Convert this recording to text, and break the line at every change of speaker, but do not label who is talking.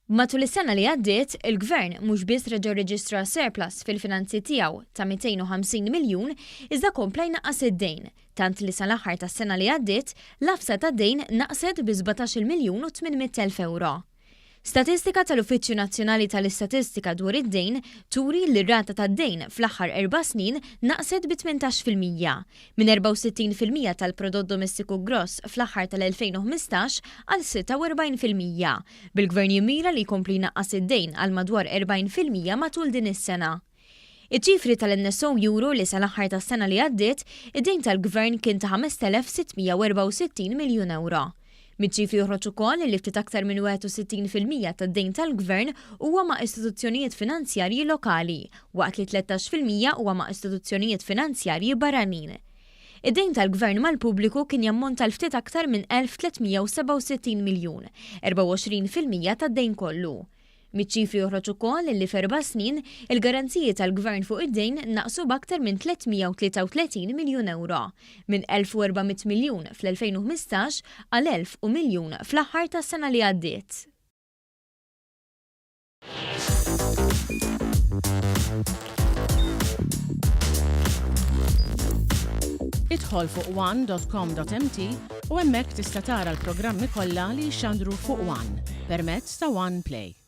Matul is-sena li għaddiet, il-Gvern mhux biss reġa' rreġistra surplus fil-finanzi tiegħu ta' 250 miljun iżda kompla jnaqqas id-dejn, tant li sal-aħħar tas-sena li għaddiet, l-għafsa tad-dejn naqset bi 17-il miljun u 800 elf ewro. Statistika tal-Uffiċċju Nazzjonali tal-Istatistika dwar id-dejn turi li r-rata tad-dejn fl-aħħar erba' snin naqset bi 18%, minn 64% tal-prodott domestiku gross fl-aħħar tal-2015 għal 46%, bil-Gvern jimmira li jkompli jnaqqas id-dejn għal madwar 40% matul din is-sena. Iċ-ċifri tal-NSO juru li sal-aħħar tas-sena li għaddiet, id-dejn tal-Gvern kien ta' 5,664 miljun ewro. Miċ-ċifri joħroġ ukoll li ftit aktar minn 61% tad-dejn tal-Gvern huwa ma' istituzzjonijiet finanzjarji lokali, waqt li 13% huwa ma' istituzzjonijiet finanzjarji barranin. Id-dejn tal-Gvern mal-pubbliku kien jammonta għal ftit aktar minn 1,367 miljun, 24% tad-dejn kollu. Miċ-ċifri joħroġ ukoll li f'erba' snin, il-garanziji tal-Gvern fuq id-dejn naqsu b'aktar minn 333 miljun ewro, minn 1,400 miljun fl-2015 għal 1,000 miljun fl-aħħar tas-sena li għaddiet.
Idħol fuq one.com.mt u hemmhekk tista' tara l-programmi kollha li jixxandru fuq One permezz ta' One Play.